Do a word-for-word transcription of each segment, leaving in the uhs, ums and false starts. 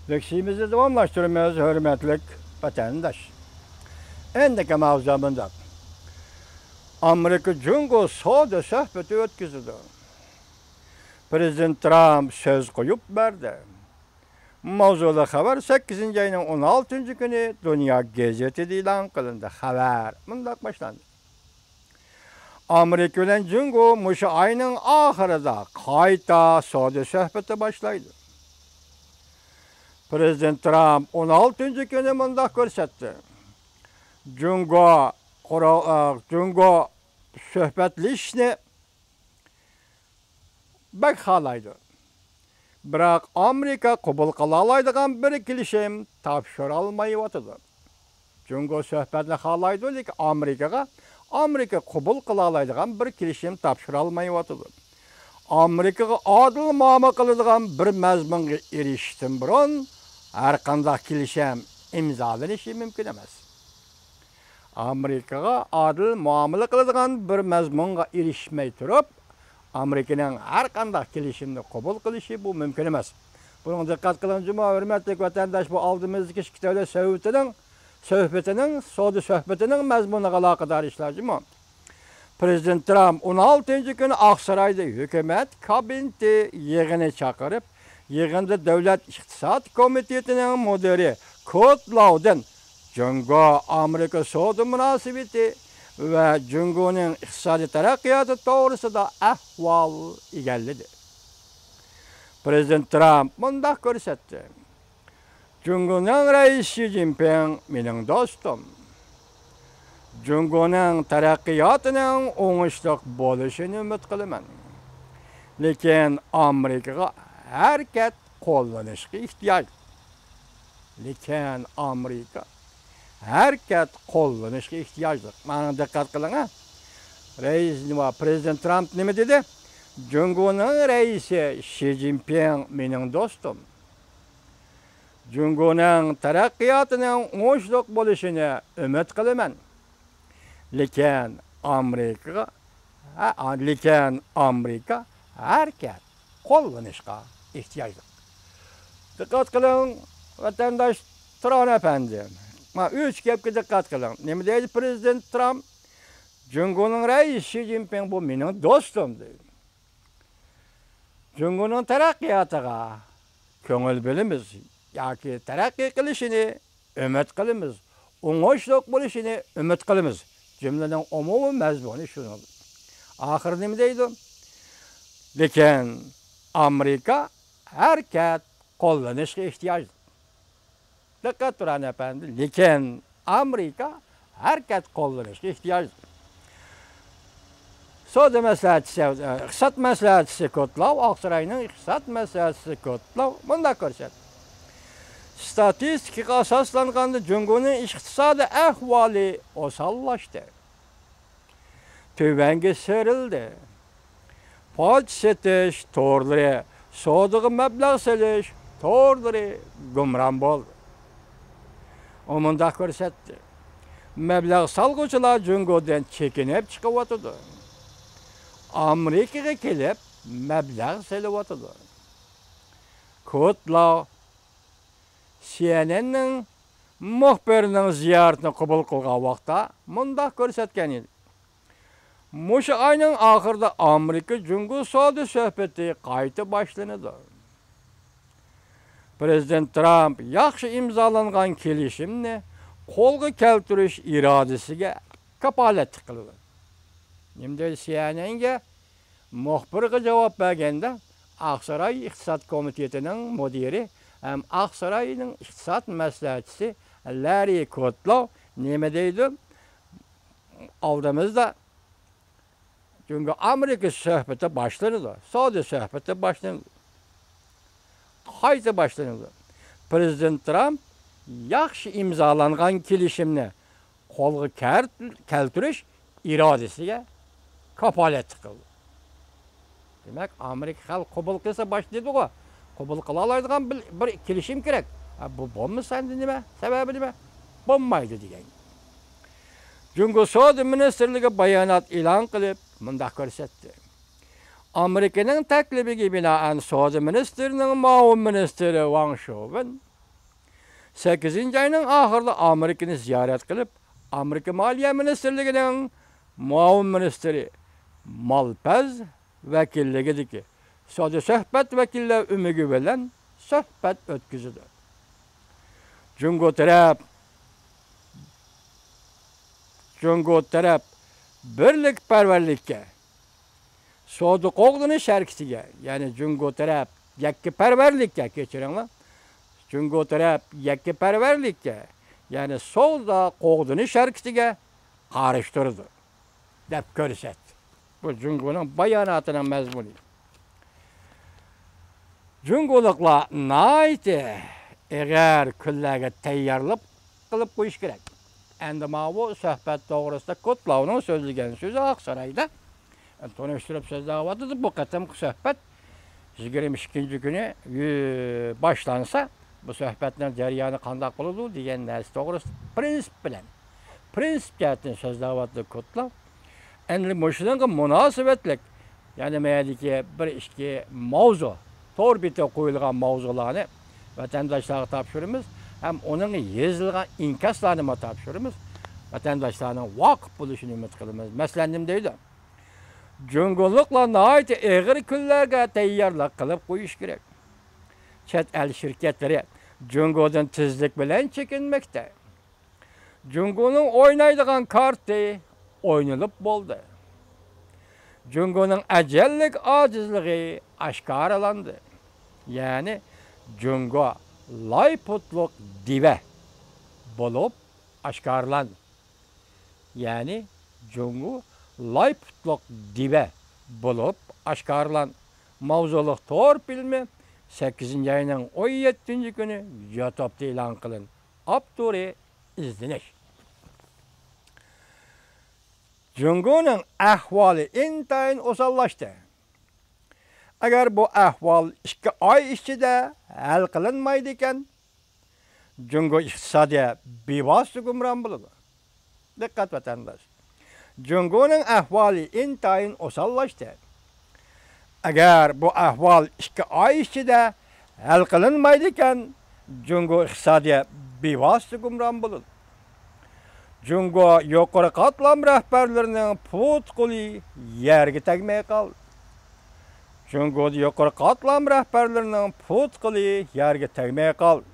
لېكسىيىمىزنى داۋاملاشتۇرىمىز، ھۆرمەتلىك ۋەتەنداش. ئەندىكى ماۋزۇ مۇنداق. ئامېرىكا جۇڭگو سودا سۆھبىتى ئۆتكۈزىدۇ. پىرېزىدېنت ترامپ سۆز قويۇپ بەردى. ماۋزۇلۇق خەۋەر سەككىزىنچى ئاينىڭ ئون ئالتىنچى كۈنى دۇنيا گېزىتىدە ئېلان قىلىندى. خەۋەر مۇنداق باشلاندى. ئامېرىكا بىلەن جۇڭگو مۇشۇ ئاينىڭ ئاخىرىدا قايتا سودا سۆھبىتى باشلايدۇ. پىرېزىدېنت ترامپ ئون ئالتىنچى كۈنى مۇنداق كۆرسەتتى. جۇڭگو قورال-، ئە، جۇڭگو سۆھبەتلىشىشنى بەك خالايدۇ. بىراق ئامېرىكا قوبۇل قىلالايدىغان بىر كېلىشىم تاپشۇرالمايۋاتىدۇ. جۇڭگو سۆھبەتنى خالايدۇ، لېكىن ئامېرىكىغا، ئامېرىكا قوبۇل قىلالايدىغان بىر كېلىشىم تاپشۇرالمايۋاتىدۇ. ئامېرىكىغا ئادىل مۇئامىلە قىلىدىغان بىر مەزمۇنغا ئېرىشىشتىن بۇرۇن ھەرقانداق كېلىشىم ئىمزالىنىشى مۇمكىن ئەمەس. ئامېرىكىغا ئادىل مۇئامىلە قىلىدىغان بىر مەزمۇنغا ئېرىشمەي تۇرۇپ، ئامېرىكىنىڭ ھەرقانداق كېلىشىمنى قوبۇل قىلىشى بۇ مۇمكىن ئەمەس. بۇنىڭغا دىققەت قىلىڭ جۇمۇ، ھۆرمەتلىك ۋەتەنداش، بۇ ئالدىمىزدىكى ئىككى دۆلەت سۆھبىتىنىڭ، سۆھبىتىنىڭ، سودا سۆھبىتىنىڭ مەزمۇنىغا ئالاقىدار ئىشلار جۇمۇ. پىرېزىدېنت ترامپ ئون ئالتىنچى كۈنى ئاقسارايدا ھۆكۈمەت كابىنېتى يىغىنى چاقىرىپ، يىغىندا دۆلەت ئىقتىساد كومىتېتىنىڭ مۇدىرى كوت لاۋدىن جۇڭگو ئامېرىكا سودا مۇناسىۋىتى ۋە جۇڭگونىڭ ئىقتىسادىي تەرەققىياتى توغرىسىدا ئەھۋال ئىگىلىدى. پىرېزىدېنت ترامپ مۇنداق كۆرسەتتى. جۇڭگونىڭ رەئىسى شى جىنپىڭ مېنىڭ دوستۇم. جۇڭگونىڭ تەرەققىياتىنىڭ ئوڭۇشلۇق بولۇشىنى ئۈمىد قىلىمەن. لېكىن ئامېرىكىغا ھەرىكەت قوللىنىشقا ئېھتىياج. لېكىن ئامېرىكا ھەرىكەت قوللىنىشقا ئېھتىياجلىق. مانا دىققەت قىلىڭ، ھە. رەئىس نېمە، پىرېزىدېنت ترامپ نېمە دېدى؟ جۇڭگونىڭ رەئىسى شى جىنپىڭ مېنىڭ دوستۇم. جۇڭگونىڭ تەرەققىياتىنىڭ ئوڭۇشلۇق بولۇشىنى ئۈمىد قىلىمەن. لېكىن ئامېرىكىغا، ھە، لېكىن ئامېرىكا ھەرىكەت قوللىنىشقا ئېھتىياجلىق. دىققەت قىلىڭ، ۋەتەنداش تۇران ئەپەندى. مانا ئۈچ گەپكە دىققەت قىلىڭ. نېمە دەيدۇ پىرېزىدېنت ترامپ؟ جۇڭگونىڭ رەئىسى شى جىنپىڭ بۇ مېنىڭ دوستۇم دەيدۇ. جۇڭگونىڭ تەرەققىياتىغا كۆڭۈل بۆلىمىز ياكى تەرەققىي قىلىشىنى ئۈمىد قىلىمىز، ئوڭۇشلۇق بولۇشىنى ئۈمىد قىلىمىز. جۈملىنىڭ ئومۇمىي مەزمۇنى شۇنىڭ. ئاخىرى نېمە دەيدۇ؟ لېكىن ئامېرىكا ھەرىكەت قوللىنىشقا ئېھتىياجلىق. دىققەت تۇران ئەپەندى، لېكىن ئامېرىكا ھەرىكەت قوللىنىشقا ئېھتىياجلىق. سودا مەسلىھەتچىسى، ئىقتىساد مەسلىھەتچىسى كوتلاۋ، ئاقساراينىڭ ئىقتىساد مەسلىھەتچىسى كوتلاۋ مۇنداق كۆرسەتتى. ستاتىستىكىغا ئاساسلانغاندا، جۇڭگونىڭ ئىقتىسادىي ئەھۋالى ئوساللاشتى. تۆۋەنگە سىيرىلدى. پاچ سېتىش تورلىرى، سودىغا مەبلەغ سېلىش تورلىرى گۇمران بولدى. ئۇ مۇنداق كۆرسەتتى، مەبلەغ سالغۇچىلار جۇڭگودىن چېكىنىپ چىقىۋاتىدۇ. ئامېرىكىغا كېلىپ مەبلەغ سېلىۋاتىدۇ. كوتلاۋ سى ئېن ئېننىڭ مۇخبىرىنىڭ زىيارىتىنى قوبۇل قىلغان ۋاقىتتا مۇنداق كۆرسەتكەن ئىدى. مۇشۇ ئاينىڭ ئاخىرىدا ئامېرىكا جۇڭگو سودا سۆھبىتى قايتا باشلىنىدۇ. پىرېزىدېنت ترامپ ياخشى ئىمزالانغان كېلىشىمنى قولغا كەلتۈرۈش ئىرادىسىگە كاپالەتلىك قىلىدۇ. نېمە دەيدۇ سى ئېن ئېنگە؟ مۇخبىرغا جاۋاب بەرگەندە، ئاقساراي ئىقتىساد كومىتېتىنىڭ مۇدىرى ھەم ئاقساراينىڭ ئىقتىساد مەسلىھەتچىسى لاررى كودلوۋ نېمە دەيدۇ؟ ئالدىمىزدا جۇڭگو ئامېرىكا سۆھبىتى باشلىنىدۇ، سودا سۆھبىتى باشلىنىدۇ، قايتا باشلىنىدۇ. پىرېزىدېنت ترامپ ياخشى ئىمزالانغان كېلىشىمنى قولغا كەر-، كەلتۈرۈش ئىرادىسىگە كاپالەتلىك قىلدى. دېمەك، ئامېرىكا خەلقى قوبۇل قىلسا باشتا دېدىغۇ، قوبۇل قىلالايدىغان بىر، بىر كېلىشىم كېرەك. ھە، بۇ بولمىسا ئەمدى نېمە؟ سەۋەبى نېمە؟ بولمايدۇ دېگەن. جۇڭگو سودا مىنىستىرلىكى بايانات ئېلان قىلىپ، مۇنداق كۆرسەتتى. ئامېرىكىنىڭ تەكلىپىگە بىنائەن، سودا مىنىستىرىنىڭ مۇئاۋىن مىنىستىرى ۋاڭ شۇۋېن سەككىزىنچى ئاينىڭ ئاخىرىدا ئامېرىكىنى زىيارەت قىلىپ، ئامېرىكا مالىيە مىنىستىرلىكىنىڭ مۇئاۋىن مىنىستىرى مالپەز ۋەكىللىكىدىكى سودا سۆھبەت ۋەكىللەر ئۆمىكى بىلەن سۆھبەت ئۆتكۈزىدۇ. جۇڭگو تەرەپ، جۇڭگو تەرەپ بىرلىكپەرۋەرلىككە، سودا قوغدىنىش ھەرىكىتىگە، يەنى جۇڭگو تەرەپ يەككىپەرۋەرلىككە، كەچۈرۈڭلار، جۇڭگو تەرەپ يەككىپەرۋەرلىككە، يەنى سودا قوغدىنىش ھەرىكىتىگە قارشى تۇرىدۇ، دەپ كۆرسەتتى. بۇ جۇڭگونىڭ باياناتىنىڭ مەزمۇنى. جۇڭگولۇقلار ناھايىتى ئېغىر كۈنلەرگە تەييارلىق قىلىپ قويۇش كېرەك. ئەمدى ماۋۇ سۆھبەت توغرىسىدا كوتلاۋنىڭ سۆزلىگەن سۆزى ئاقسارايدا تونۇشتۇرۇپ سۆزلەۋاتىدۇ. بۇ قېتىمقى سۆھبەت يىگىرمە ئىككىنچى كۈنى، يۈ-، باشلانسا، بۇ سۆھبەتنىڭ جەريانى قانداق بولىدۇ دېگەن نەرسە توغرىسىدا پرىنسىپ بىلەن، پرىنسىپ جەھەتتىن سۆزلەۋاتىدۇ كوتلاۋ. ئەمدى مۇشۇنىڭغا مۇناسىۋەتلىك، يەنى مەيەدىكى بىر ئىككى ماۋزۇ، تور بېتىگە قويۇلغان ماۋزۇلارنى ۋەتەنداشلارغا تاپشۇرىمىز ھەم ئۇنىڭغا يېزىلغان ئىنكاسلارنىمۇ تاپشۇرىمىز. ۋەتەنداشلارنىڭ ۋاقىپ بولۇشىنى ئۈمىد قىلىمىز. مەسىلەن، نېمە دەيدۇ؟ جۇڭگولۇقلار ناھايىتى ئېغىر كۈنلەرگە تەييارلىق قىلىپ قويۇش كېرەك. چەت ئەل شىركەتلىرى جۇڭگودىن تېزلىك بىلەن چېكىنمەكتە. جۇڭگونىڭ ئوينايدىغان كارتى ئوينىلىپ بولدى. جۇڭگونىڭ ئەجەللىك ئاجىزلىقى ئاشكارىلاندى. يەنى جۇڭگو لاي پۇتلۇق دىۋە بولۇپ ئاشكارىلاندى. يەنى جۇڭگو لاي پۇتلۇق دىۋە بولۇپ ئاشكارىلاندى. ماۋزۇلۇق تور فىلىمى سەككىزىنچى ئاينىڭ ئون يەتتىنچى كۈنى يۇتۇبتا ئېلان قىلىندى. ئاپتورى ئىزدىنىش. جۇڭگونىڭ ئەھۋالى ئىنتايىن ئوساللاشتى. ئەگەر بۇ ئەھۋال ئىككى ئاي ئىچىدە ھەل قىلىنمايدىكەن، جۇڭگو ئىقتىسادى بىۋاسىتە گۇمران بولىدۇ. دىققەت ۋەتەنداش! جۇڭگونىڭ ئەھۋالى ئىنتايىن ئوساللاشتى. ئەگەر بۇ ئەھۋال ئىككى ئاي ئىچىدە ھەل قىلىنمايدىكەن، جۇڭگو ئىقتىسادى بىۋاسىتە گۇمران بولىدۇ. جۇڭگو يۇقىرى قاتلام رەھبەرلىرىنىڭ پۇت-قولى يەرگە تەگمەي قالدى. جۇڭگودا يۇقىرى قاتلام رەھبەرلىرىنىڭ پۇت-قولى يەرگە تەگمەي قالدى.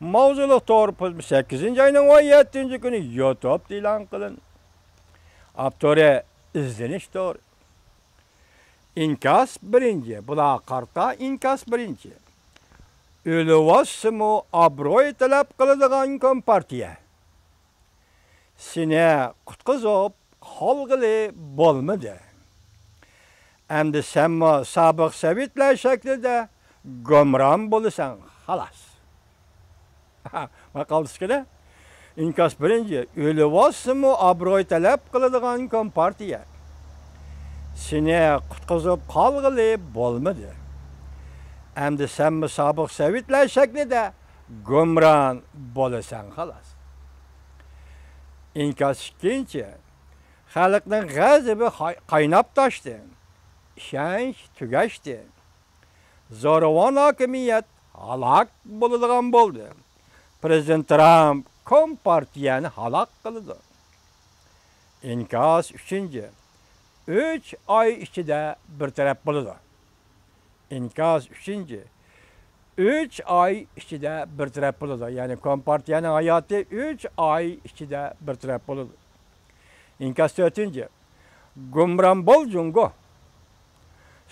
ماۋزۇلۇق تور فىلىمى سەككىزىنچى ئاينىڭ ئون يەتتىنچى كۈنى يۇتۇبتا ئېلان قىلىندى. ئاپتورى ئىزدىنىش تورى. ئىنكاس بىرىنچى، بۇلارغا قارىتا ئىنكاس بىرىنچى. ئۆلۈۋاتسىمۇ ئابروي تەلەپ قىلىدىغان كومپارتىيە سېنى قۇتقۇزۇپ قالغىلى بولمىدى. ئەمدى سەنمۇ سابىق سوۋېتلار شەكلىدە گۇمران بولىسەن، خالاس. ماقالىسىكىدە ئىنكاس بىرىنچى، ئۆلۈۋاتسىمۇ ئابروي تەلەپ قىلىدىغان كومپارتىيە سېنى قۇتقۇزۇپ قالغىلى بولمىدى. ئەمدى سەنمۇ سابىق سوۋېتلار شەكلىدە گۇمران بولىسەن، خالاس. ئىنكاس ئىككىنچى، خەلقنىڭ غەزىپى قاي-، قايناپ تاشتى، ئىشەنچ تۈگەشتى. زورىۋان ھاكىمىيەت ھالاك بولىدىغان بولدى. پىرېزىدېنت ترامپ كومپارتىيەنى ھالاك قىلىدۇ. ئىنكاس ئۈچىنچى، ئۈچ ئاي ئىچىدە بىر تەرەپ بولىدۇ. ئىنكاس ئۈچىنچى، ئۈچ ئاي ئىچىدە بىر تەرەپ بولىدۇ. يەنى كومپارتىيەنىڭ ھاياتى ئۈچ ئاي ئىچىدە بىر تەرەپ بولىدۇ. ئىنكاس تۆتىنچى، گۇمران بول جۇڭگو.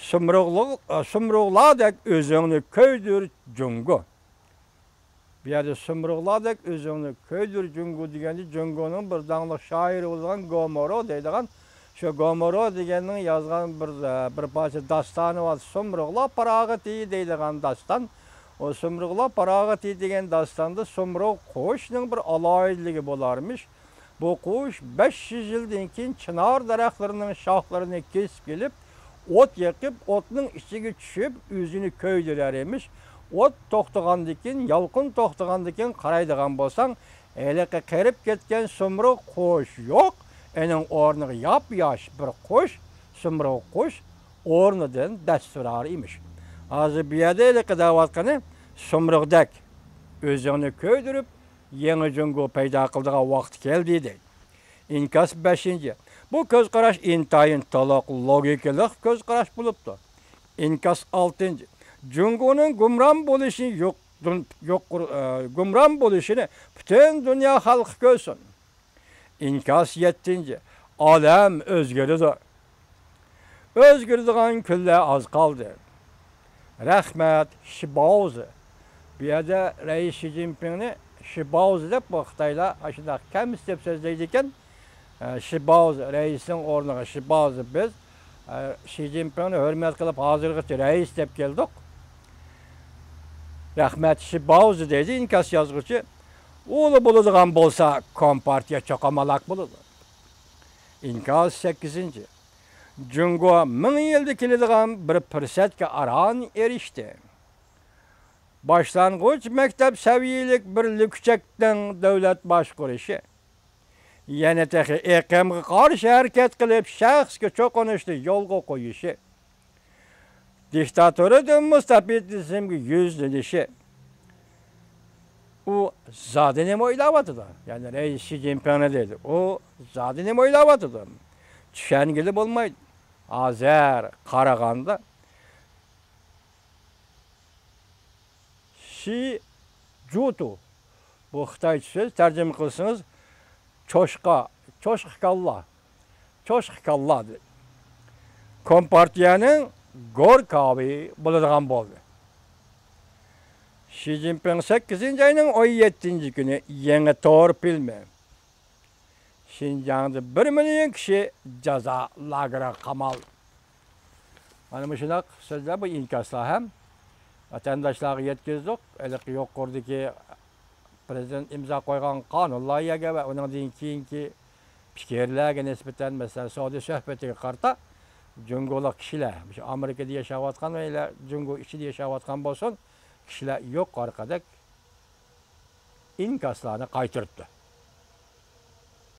سۇمرۇغلۇق-، سۇمرۇغلاردەك ئۆزۈڭنى كۆيدۈر جۇڭگو. بۇ يەردە سۇمرۇغلاردەك ئۆزۈڭنى كۆيدۈر جۇڭگو دېگەندە، جۇڭگونىڭ بىر داڭلىق شائىرى بولغان گومورو دەيدىغان، شۇ گومورو دېگەننىڭ يازغان بىر، بىر پارچە داستانى بار، سۇمرۇغلار پاراغىتى دەيدىغان داستان. ئۇ سۇمرۇغلار پاراغىتى دېگەن داستاندا سۇمرۇغ قۇشنىڭ بىر ئالاھىدىلىكى بولارمىش. بۇ قۇش بەش يۈز يىلدىن كېيىن چىنار دەرەخلىرىنىڭ شاخلىرىنى كېسىپ كېلىپ، ئوت يېقىپ، ئوتنىڭ ئىچىگە چۈشۈپ، ئۆزىنى كۆيدۈرەر ئىمىش. ئوت توختىغاندىن كېيىن، يالقۇن توختىغاندىن كېيىن قارايدىغان بولساڭ، ھېلىقى قېرىپ كەتكەن سۇمرۇغ قۇش يوق، ئېنىڭ ئورنىغا ياپياش بىر قۇش، سۇمرۇغ قۇش ئورنىدىن دەس تۇرار ئىمىش. ھازىر بۇ يەردە ھېلىقى دەۋاتقىنى سۇمرۇغدەك ئۆزۈڭنى كۆيدۈرۈپ، يېڭى جۇڭگو پەيدا قىلىدىغان ۋاقتى كەلدى دەيدۇ. ئىنكاس بەشىنچى. بۇ كۆز قاراش ئىنتايىن تولۇق لوگىكىلىق كۆز قاراش بولۇپتۇ. ئىنكاس ئالتىنچى. جۇڭگونىڭ گۇمران بولۇشىنى يۇق-، دۇن-، يۇقىرى، ئە، گۇمران بولۇشىنى پۈتۈن دۇنيا خەلقى كۆرسۇن. ئىنكاس يەتتىنچى. ئالەم ئۆزگىرىدۇ. ئۆزگىرىدىغان كۈنلەر ئاز قالدى. رەھمەت، شىباۋزى. بۇ يەردە رەئىس شى جىنپىڭنى شىباۋزى دەپ، بۇ خىتايلار ئاشۇنداق كەمسىتىپ سۆزلەيدىكەن. ئە، شىباۋزى، رەئىسنىڭ ئورنىغا شىباۋزى. بىز، ئە، شى جىنپىڭنى ھۆرمەت قىلىپ، ھازىرغىچە رەئىس دەپ كەلدۇق. رەھمەت، شىباۋزى دەيدۇ ئىنكاس يازغۇچى. ئۇلا بولىدىغان بولسا، كومپارتىيە چوقۇم ھالاك بولىدۇ. ئىنكاس سەككىزىنچى. جۇڭگو مىڭ يىلدا كېلىدىغان بىر پۇرسەتكە ئاران ئېرىشتى. باشلانغۇچ مەكتەپ سەۋىيەلىك بىر لۈكچەكنىڭ دۆلەت باشقۇرۇشى، يەنە تېخى ئېقىمغا قارشى ھەرىكەت قىلىپ، شەخسكە چوقۇنۇشنى يولغا قويۇشى، دىكتاتورىدىن مۇستەبىتىزمگە يۈزلىنىشى. ئۇ زادى نېمە ئويلاۋاتىدۇ؟ يەنى رەئىس شى جىنپىڭنى دەيدۇ. ئۇ زادى نېمە ئويلاۋاتىدۇ؟ چۈشەنگىلى بولمايدۇ. ھازىر قارىغاندا، شى جۇتۇ. بۇ خىتايچە سۆز، تەرجىمە قىلسىڭىز، چوشقا، چوشقا كاللا. چوشقا كاللا دەيدۇ. كومپارتىيەنىڭ گوركاۋى بولىدىغان بولدى. شى جىنپىڭ سەككىزىنچى ئاينىڭ ئون يەتتىنچى كۈنى يېڭى تور فىلمى. شىنجاڭدا بىر مىليون كىشى جازا لاگېرىغا قامالدى. مانا مۇشۇنداق سۆزلەر، بۇ ئىنكاسلار ھەم ۋەتەنداشلارغا يەتكۈزدۇق. ھېلىقى يۇقىرىدىكى پىرېزىدېنت ئىمزا قويغان قانۇن لايىھەگە ۋە ئۇنىڭدىن كېيىنكى پىكىرلەرگە نىسبەتەن، مەسىلەن، سودا سۆھبىتىگە قارىتا جۇڭگولۇق كىشىلەر، مۇشۇ ئامېرىكىدا ياشاۋاتقان ۋە يەنە جۇڭگو ئىچىدە ياشاۋاتقان بولسۇن، كىشىلەر يۇقىرىقىدەك ئىنكاسلارنى قايتۇرۇپتۇ.